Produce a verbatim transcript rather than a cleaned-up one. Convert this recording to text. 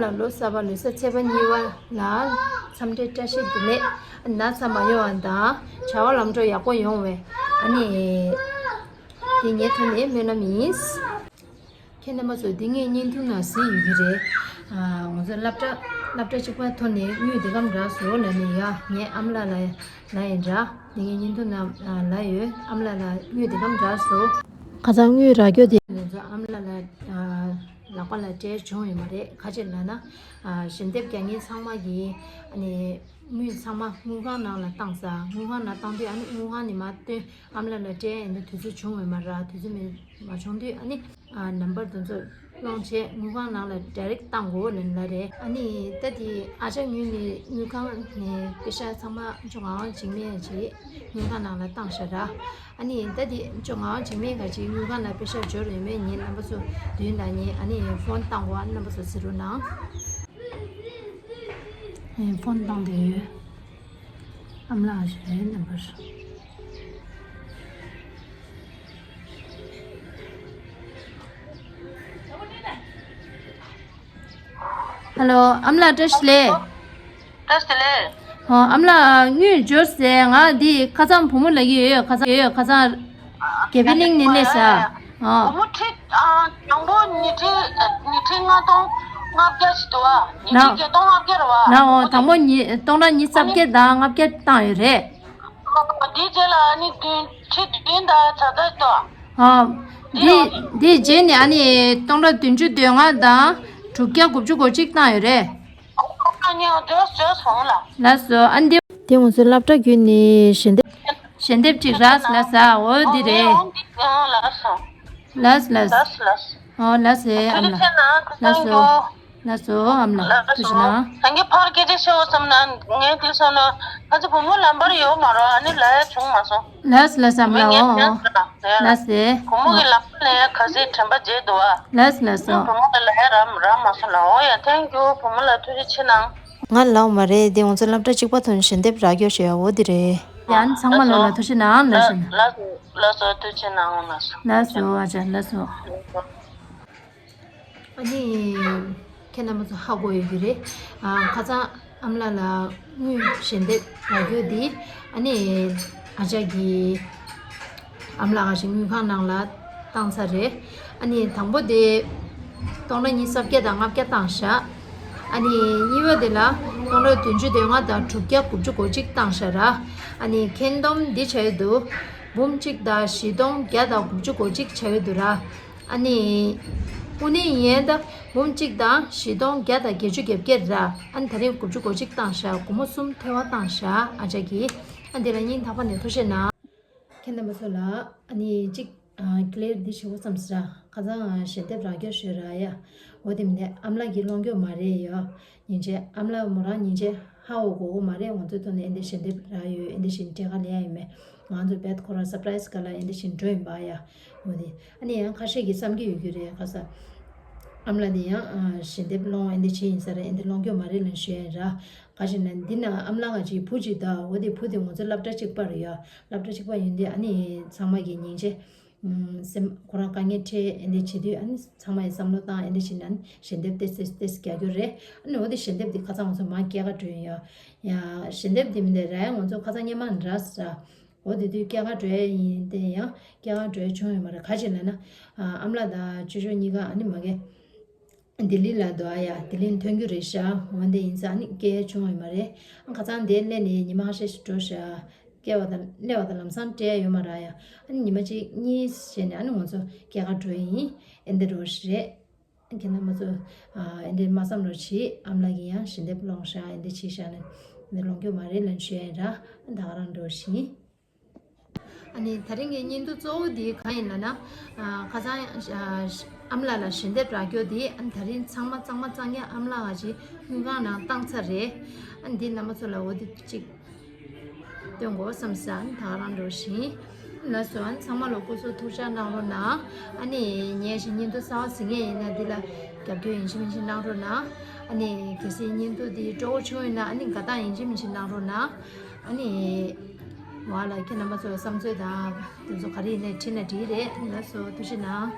ལ་ལོ་གསར་པ་ལོ་གསར་ཚེས་པ་གཉིས་པ་ལ་འཚམས་འདྲི་བཀྲ་ཤིས་བདེ་ལེགས། ན་ཚ་མ་ཡོང་བ་དང་བྱ་བ་ལམ་འགྲོ་ཡག་པོ་ཡོང་བའི་ཨ་ནི་དེ་ངའི་ཐོག་ནས་སྨོན་ལམ་ཡིན། ཁྱེད་རྣམ་པ་ཚོ་འདི་ངས་བརྙན་ཐུང་ནང་གཟིགས་ཡོད་ཀྱི་རེད། ཨ་ང་ཚོ་སློབ་གྲྭ་སློབ་གྲྭ་གཅིག་པ་ཐོག་ནས་དངུལ་འདི་གམ་རག་སོང་ལབ་ནས་ཡ་ངའི་ཨ་མ་ལགས་ལ་ལབ་ཡིན་འདྲ། འདི་ངས་བརྙན་ཐུང་ནང་ལབ་ཡོད། ཨ་མ་ལགས་ལ་དངུལ་འདི་གམ་རག་སོང་། ཁ་སང་དངུལ་རག་རྒྱུ་དེ་ང་ཚོ་ཨ་མ་ལགས་ལ་ལག་པ་ལ་སྤྲད་བྱུང་ཡོད་མ་རེད། ག་ཅི་ལབ་ན་ཞལ་འདེབས་རྒྱག་མཁན་ཚང་མ་གིས་ཨ་ནི་དངུལ་ཚང་མ་དངུལ་ཁང་ནང་ལ་བཏང་ས། དངུལ་ཁང་ནང་བཏང་དུས་ཨ་ནི་དངུལ་ཁང་ནས་མར་བཏོན། ཨ་མ་ལགས་ལ་སྤྲད་ཡིན་ན་དུས་ཚོད་བྱུང་ཡོད་མ་རེད། དུས་ཚོད་མི་མ་བྱུང་དུས་ཨ་ནི་ནམ་བར་དེ་ཚོ་སློང་བྱས་དངུལ་ཁང་ནང་ལ་ཌའི་རེག་བཏང་དགོས་ལབ་ལབ་རེད། ཨ་ནི་ད་དེ་ཨ་ཅག་ངོས་ནས་དངུལ་ཁང་ནས་པེ་ཤ་ཚང་མ་ཅོ་ང་འཇིགས་མེད་ཅིག་དངུལ་ཁང་ནང་ལ་བཏང་ཤག་ར། ཨ་ནི་ད་དེ་ཅོ་ང་འཇིགས་མེད་ག་ཅིག་དངུལ་ཁང་ནང་པེ་ཤ་འབྱོར་ཡོད་མེད་ངས་རྣམ་པ་ཚོ་མདུན་ལ་ངས་ཨ་ནི་ཕོན་བཏང་དགོས། ཨ་ནི་རྣམ་པ་ཚོ་གཟིགས་རོགས་གནང་། ངས་ཕོན་བཏང་བསྡད་ཡོད། ཨ་མ་ལགས་ཞིག་རེད། རྣམ་པར། ཧ་ལོ། ཨ་མ་ལགས་བཀྲ་ཤིས་བདེ་ལེགས། བཀྲ་ཤིས་བདེ་ལེགས། ཨོ། ཨ་མ་ལགས་དངུལ་འབྱོར་ཟེར། ང་འདི་ཁ་སང་བུ་མོ་ལབ་ཀྱི་ཡོད། ཁ་སང་ཡོད། ཁ་སང་དགེ་འཕེལ་གླིང་ནས་སླེབས་ས། ཨོ། བུ་མོ་ཁྲི་ཨ་དང་པོ་ཉིས་ཁྲི་ཉིས་ཁྲི་ལྔ་སྟོང་ལྔ་བརྒྱ་ཞིག་འདུག་བ། ཉིས་ཁྲི་ན་བརྒྱད་སྟོང་ལྔ་བརྒྱ་རེད་བ། ན་ཨོ། དང་པོ་ཉིས་སྟོང་ཕྲག་ཉིས་རྩ་བརྒྱད་དང་ལྔ་བརྒྱ་བཏང་ཡོད་རེད། འདིའི་རྗེས་ལ་ཨ་ནི་བདུན་ཁྲི་བདུན་དང་ཚ་ཚ་ཏོ། ཨ། འདི་འདིའི་རྗེས་ནས་ཨ་ནི་སྟོང་ཕྲག་བདུན་ཅུ་དོན་ལྔ་དང་དྲུག་བརྒྱ་དགུ་བཅུ་གོ་གཅིག་བཏང་ཡོད་རེད། ཨ་ནི་ཇོས་ཇོས་ཧོང་ལ། ལགས་སོ། ཨ་འདི་དེ་ང་ཚོའི་སློབ་གྲྭ་བརྒྱུད་ནས་ཞལ་འདེབས་ཞལ་འདེབས་ཅིག་རག་ལགས་སོ། འོ་འདི་རེད། ལགས་སོ། ལགས་ལགས། ལགས་སོ། ཨ་མ་ལགས། ལགས་སོ། ལགས་སོ། ཨ་མ་ལགས་ཐུགས་རྗེ་གནང་། སངས་རྒྱས་ཕར་སྐད་ཆ་བཤད་འོ་བསམ་ན་ངས་དེ་སོང་ན་ང་ཚོ་བུ་མོ་ལམ་བར་ཡོད་མ་རོགས། ཨ་ནི་ལ་ཡ་བྱུང་མ་སོང་། ལགས་ལགས་སོ། ཨ་མ་ལགས། ངས་ཨོ་ཨོ། ཉན་ལགས་སོ། བུ་མོ་གི་ལམ་བར་ལ་ཡ་ག་ཚད་དྲན་པ་བརྗེད་འདུག་ཨ། ལགས་ལགས་སོ། བུ་མོ་གི་ལ་ཡ་རམ་རམ་མ་སོང་ལ། འོ་ཡ་ཐེང་ཀྱུ། བུ་མོ་ལ་ཐུགས་རྗེ་ཆེ་གནང་། ང་ལབ་མ་རེད། དེ་ང་ཚོ་སློབ་གྲྭ་གཅིག་པ་ཐོན་ཞལ་འདེབས་རག་རྒྱུ་ཞེས་འོ་དེ་རེད། ཡང་ཚང་མ་ལོ་ལ་ཐུགས་རྗེ་གནང་ལགས་སོ། ལགས་སོ། ལགས་སོ། ཐུགས་རྗེ་གནང་། ལགས་སོ། ལགས་སོ། ཨ་ཅག་ལགས་སོ། ཨ་ནི་ཁྱེད་རྣམ་པ་ཚོ་ཧ་གོ་ཡོད་ཀྱི་རེད། ཨ་ཁ་སང་ཨ་མ་ལགས་ལ་དངུལ་ཞལ་འདེབས་རག་རྒྱུ་དེ་ཨ་ནི་ཨ་ཅག་གིས་ཨ་མ་ལགས་ཀྱི་དངུལ་ཁང་ནང་ལ་བཏང་ཚར་རེད། ཨ་ནི་དང་པོ་དེ་སྟོང་ཕྲག་ཉི་ཤུ་རྩ་བརྒྱད་དང་ལྔ་བརྒྱ་བཏང་ཤག་ཨ་ནི་གཉིས་པ་དེ་ལ་སྟོང་ཕྲག་བདུན་ཅུ་དོན་ལྔ་དང་དྲུག་བརྒྱ་དགུ་བཅུ་གོ་གཅིག་བཏང་ཤག་ར། ཨ་ནི་ཁྱོན་བསྡོམས་འདི་བྱས་ཡོད་འདུག་འབུམ་གཅིག་དང་བཞི་སྟོང་བརྒྱ་དང་དགུ་བཅུ་གོ་གཅིག་བྱས་ཡོད་འདུག་ར། ཨ་ནི། དངོས་གནས་ཡིན་ད། འབུམ་གཅིག་དང་བཞི་སྟོང་བརྒྱ་དང་བརྒྱད་ཅུ་གྱ་བརྒྱད་ར། ཨ་ནི་ད་རིང་དགུ་བཅུ་གོ་གཅིག་བཏང་ཤག་སྒོར་མོ་གསུམ་ཐེ་བ་བཏང་ཤག་ཨ་ཅག་གིས། ཨ་འདི་ལ་སྙིང་ཐག་པ་ནས་ཐུགས་རྗེ་གནང་། ཁྱེད་རྣམ་པ་ཚོ་ལ་ཨ་ནི་གཅིག་ཀླེར་འདི་ཞུ་བསམ་ཟེར། ཁ་སང་ཞལ་འདེབས་རག་རྒྱུ་ཞུ་ར་ཡ། འོ་དེ་མིན་ཨ་མ་ལགས་ཀྱིས་སློང་རྒྱུ་མ་རེད་ཡ། ཉིན་བྱེད་ཨ་མ་ལགས་མོ་རང་ཉིན་བྱེད་ཧ་འོ་གོ་གོ་མ་རེད། ང་ཚོའི་ཐོག་ནས་ཨེ་འདི་ཞལ་འདེབས་རག་ཡོད། ཨེ་འདི་བཞིན་སྤྲད་ག་ལས་ཡ་ཡིན་མེད། ང་ཚོ་བེད་ཁོ་རང་སར་པ་རའི་སི་ག་ལ་ཨེ་འདི་བཞིན་འགྲོ་ཡིན་པ་ཡ། འོ་དེ་ཨ་ནི་ཡང་ཁ་ཤས་ཀྱིས་བསམ་གྱི་ཡོད་རྒྱུ་རེད། ཁ་ས་ཨ་མ་ལགས་འདི་ཡང་ཞལ་འདེབས་སློང་ཨེ་འདི་བྱེད་ཡིན་ས་རེད། ཨེ་འདི་སློང་རྒྱུ་མ་རེད་ལབ་ཞུ་ཡ་ཡིན་ར། ག་ཞིག་ན་འདི་ན་ཨ་མ་ལགས་ང་ཅིག་བུ་ཅིག་ད། འོ་དེ་བུ་དེ་ང་ཚོ་སློབ་གྲྭ་གཅིག་པ་རེད་ཡ། སློབ་གྲྭ་གཅིག་པ་ཡིན་དུས་ཨ་ནི་ཚང་མ་གི་ཉིན་བྱེད། སེམས་ཁོ་རང་དཀའ་ངལ་འཕྲད་ཨེ་འདྲ་བྱེད་དུས་ཨ་ནི་ཚང་མ་ཡི་བསམ་བློ་བཏང་ཨེ་འདྲ་བྱེད་ན་ཨ་ནི་ཞལ་འདེབས་ཏེ་ཏེ་ཏེ་རྒྱག་རྒྱུ་རེད། ཨ་ནི་འོ་དེ་ཞལ་འདེབས་དེ་ཁ་སང་ང་ཚོ་མ་སྐྱེལ་ག་འགྲོ་ཡིན་ཡ། ཡ་ཞལ་འདེབས་དེ་མི་འདྲ་ར་ཡ་ང་ཚོ་ཁ་སང་སྔོན་མ་འདྲ་ས། འོ་དེ་དུས་སྐྱེལ་ག་འགྲོ་ཡ་ཡིན་ཏེ་ཡང་སྐྱེལ་ག་འགྲོ་ཡ་བྱུང་ཡོད་མ་རེད། ག་ཅིག་ལབ་ན་ཨ་མ་ལགས་དང་ཅོ་ཅོ་གཉིས་ཀ་ཨ་ནི་མ་གི་ལྡི་ལི་ལ་འདུག་ཨ་ཡ། ལྡི་ལི་ཐོན་རྒྱུ་རེད་ཤག་འོ་དེ་ཡིན་ཙང་ཨ་ནི་སྐྱེལ་ཡ་བྱུང་ཡོད་མ་རེད། ཨ་ཁ་སང་དེ་སླེབས་ནས་ཉི་མ་ཁ་ཤས་ཤིག་འགྲོ་ཤག་སྐྱེལ་བ་དང་སླེབས་པ་དང་ལམ་སང་སྤྲད་ཡོད་མ་རེད་ཡ། ཨ་ནི་ཉི་མ་གཅིག་གཉིས་བྱས་ནས་ཨ་ནི་ང་ཚོ་སྐྱེལ་ག་འགྲོ་ཡིན། ཨེ་འདྲ་རོ་ཞིག་རེད། ཁྱེད་རྣམ་པ་ཚོ་ཨ་ཨེ་འདྲ་མ་བསམ་རོགས་གྱིས། ཨ་མ་ལགས་ཀྱིས་ཡང་ཞལ་འདེབས་སློང་ཤག་ཨེ་འདྲ་བྱས་ཤག་ནས་འདི་སློང་རྒྱུ་མ་རེད་ལབ་ཞུ་ཡ་ཡིན་ར། ཨ་ད་ག་རང་འགྲོ་ཞིག་ཨ་ནི་ད་རིང་གི་བརྙན་ཐུང་གཙོ་བོ་འདི་གང་ཡིན་ལབ་ན། ཨ་ཁ་སང་ཨ་ཨ་མ་ལགས་ལ་ཞལ་འདེབས་རག་རྒྱུ་འདི་ཨ་ནི་ད་རིང་ཚང་མ་གཙང་མ་གཙང་རྐྱང་ཨ་མ་ལགས་ཀྱི་དངུལ་ཁང་ནང་བཏང་ཚར་རེད། ཨ་ནི་འདི་རྣམ་པ་ཚོ་ལ་འོ་དེ་གཅིག་སྟོན་དགོས་བསམ་ས་ཨ་ནི་ད་ག་རང་འགྲོ་ཞིང་། ལགས་སོ། ཨ་ནི་ཚང་མ་ལ་སྐུ་གཟུགས་ཐུགས་ཅག་གནང་རོགས་གནང་། ཨ་ནི་ངས་ཞིག་བརྙན་ཐུང་གསར་པ་གཟིགས་མཁན་ཡིན་ན་འདི་ལ་རྒྱབ་སྐྱོར་ཡིན་གཅིག་མིན་གཅིག་གནང་རོགས་གནང་། ཨ་ནི་གལ་སྲིད་བརྙན་ཐུང་འདི་སྤྲོ་པོ་བྱུང་ཡོད་ན་ཨ་ནི་དགའ་རྟགས་ཡིན་གཅིག་མིན་གཅིག་གནང་རོགས་གནང་། ཨ་ནི་ང་ལ་ཁྱེད་རྣམ་པ་ཚོའི་བསམ་ཚུལ་དང་དེ་ཚོ་ག་རེ་ཡིན་ནའི་བྲིས་ན་འགྲིག་རེད། ལགས་སོ། ཐུགས་རྗེ་གནང་།